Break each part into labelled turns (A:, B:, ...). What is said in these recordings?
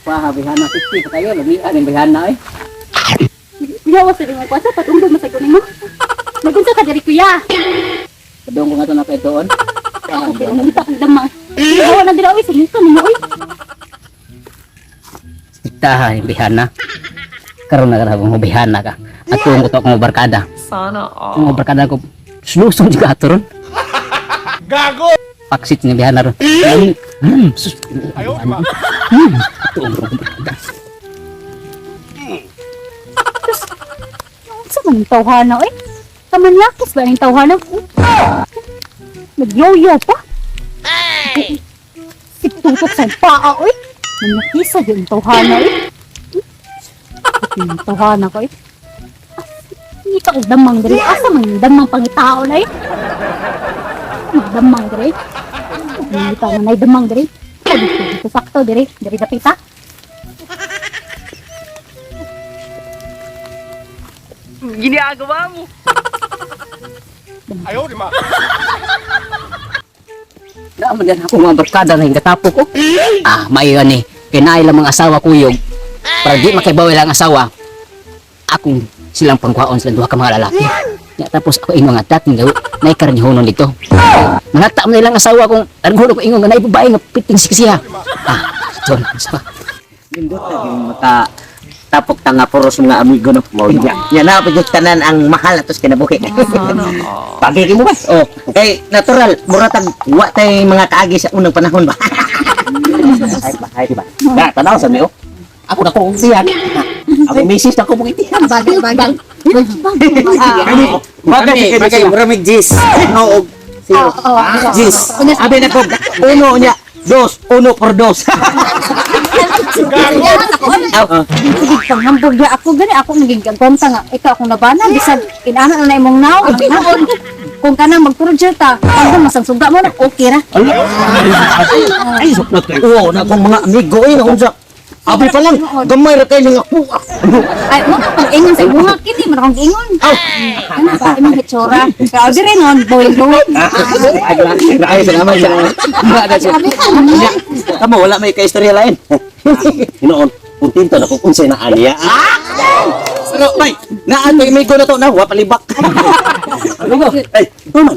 A: Paha bihana 60 pa kayo, lamian ang bihana eh.
B: Kuya, wa sa imong kwasa patungdog man sa ko nimo. Magunsa ka diri, kuya.
A: Padung ko nga to na kay doon. Paha
B: Okay, ang nangita kang damang. Awa na dira oy, sumuka ninyo oy.
A: Taha yung bihana. Karon na karon bihana ka. Ato ko to akong barkada.
C: Sana all.
A: Ang barkada ko slusong juga ato ron.
D: Gago!
A: Paksit nga bihana ron. Sus. Ato ang barkada.
B: Unsa man ang tawhana oy? Kamanyakis ba ang tawhana? Nagyoyo pa. Ay! Situtok sa paa oy. Manyakisa gyud ang tawhana oy. Ang tawhana ko oy. Ngita og damang diri. Asa man yung damang pangitao na eh? Damang diri. Ngita man ay damang diri. Dito, dito sakto diri. Diri dapita.
C: Ginagawa mo.
D: Ayaw, di ba?
A: Daan man ako mga barkada na hinggatapok ko. Ah, mayo ni. Kinay lang mga asawa kuyog. Para di makibaw ilang asawa. Akong silang pangkuhaon silang duha ka mga lalaki. Ya, tapos ako ingon nga dating gaw naikarinhonon dito. Manata man ilang asawa kung arghulo ko ingon nga naay babae nga piting siksiha. Ah, so asawa.
E: Nindot na gyud maka tapok ta nga puros mga amigo no. Mao nya. Nya na pa gyud tanan ang mahal atos kinabuhi.
C: Sana all.
E: Bagay kay mo ba? Oh, kay natural mura tag wa tay mga kaagi sa unang panahon ba. Ay ba, ay ba. Na tanaw sa mi oh.
A: Ako na kong siyan.
E: Ako misis ako mong itihan.
B: Bagay, bagay.
E: Bagay bagay mura mig jis. No og zero. Jis. Abi na ko uno nya. Dos, uno por dos.
D: Gago!
B: Sige, panghambog na ako gani ako naging kwenta nga ikaw akong nabana bisan inana na na imong naw ang noon kung kanang magturod siya ta hanggang masang suga mo na okay ra.
E: Ay, oo, na akong mga amigo eh, unsa. Abi pa lang, gamay ra kay nga ako.
B: Ay mo na pang ingon sa imuha kini man akong giingon. Ano pa imong hitsura kay diri noon boy boy.
E: Ay, salamat salamat.
B: Sabi ka ano?
E: Kamo wala may kaistorya lain. Hinoon, kontento na ko unsay na aniya. Pero may naa to amigo na to na wa palibak.
A: Amigo,
E: Ay, tuman.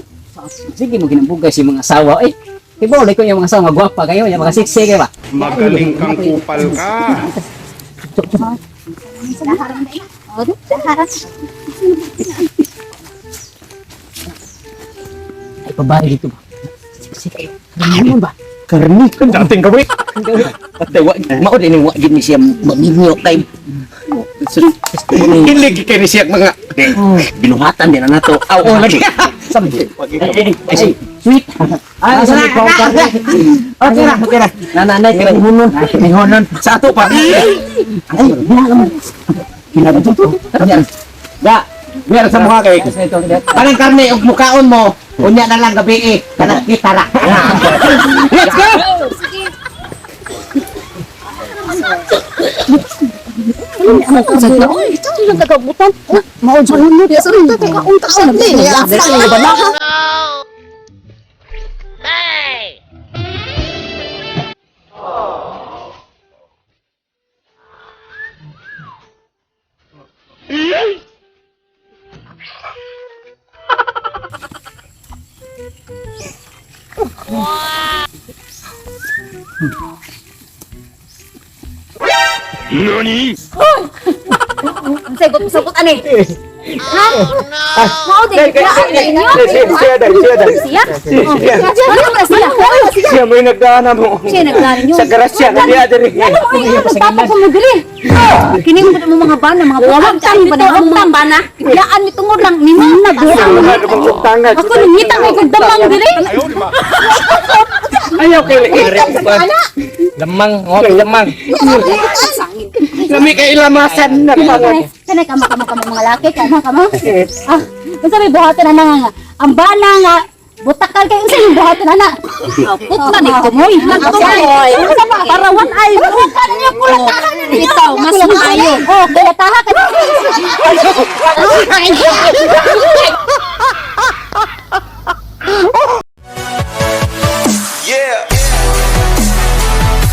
A: sige mo ginabugay si mga asawa eh. Kibaw ko yung mga asawa nga gwapa kayo, yung mga sexy kayo ba?
D: Magaling kang kupal ka.
B: Oh, di-
A: Ay babae dito ba? Sexy kayo. Ano ba?
E: Karni.
D: Dating gawin.
E: Patay wa mao din wa gid ni siya maminyo kay
D: Hilig kay ni siya mga
E: binuhatan din na nato. Aw, oh, lagi.
A: Sabi.
E: Ay,
A: Sweet. Ay, sa
E: okay ra, okay ra. Nananay kay hunon. May hunon. Sa ato pa. Ay, wala mo. Kinabot to. Da, meron sa mukha kay. Kanang karne og mukaon mo, unya na lang gabi eh. Kanang kita ra. Let's go.
B: Ano sa oy ito lang kagabutan mao jud mo sa unta sa ba na.
D: NANI?
B: Sagot sagot ani. Ha? Mao di
D: Siya, siya, siya,
B: siya. Ano ba siya?
D: Siya mo yung nagdaanan mo.
B: Siya nagdaan niyo.
D: Sa garasya, kaya diri.
B: Ano mo tapos mo diri? Kini mo mo mga bana, mga butang ba na mga bana? Yaan mi tungod lang nimo na Ako nangita may kog damang diri.
D: Ayaw kay Lamang, okay, lamang. Lami kay ilamasan na pangan.
B: Kanay kamo kamo kamo mga laki kamo kamo. Ah, unsa may buhaton ana nga? Ang bana nga butakal kay unsa yung buhaton ana? Putla ni kumoy. Kumoy. Unsa pa para one eye. Bukan niyo kulatahan ninyo. Bitaw mas maayo. Oh, kulataha ka.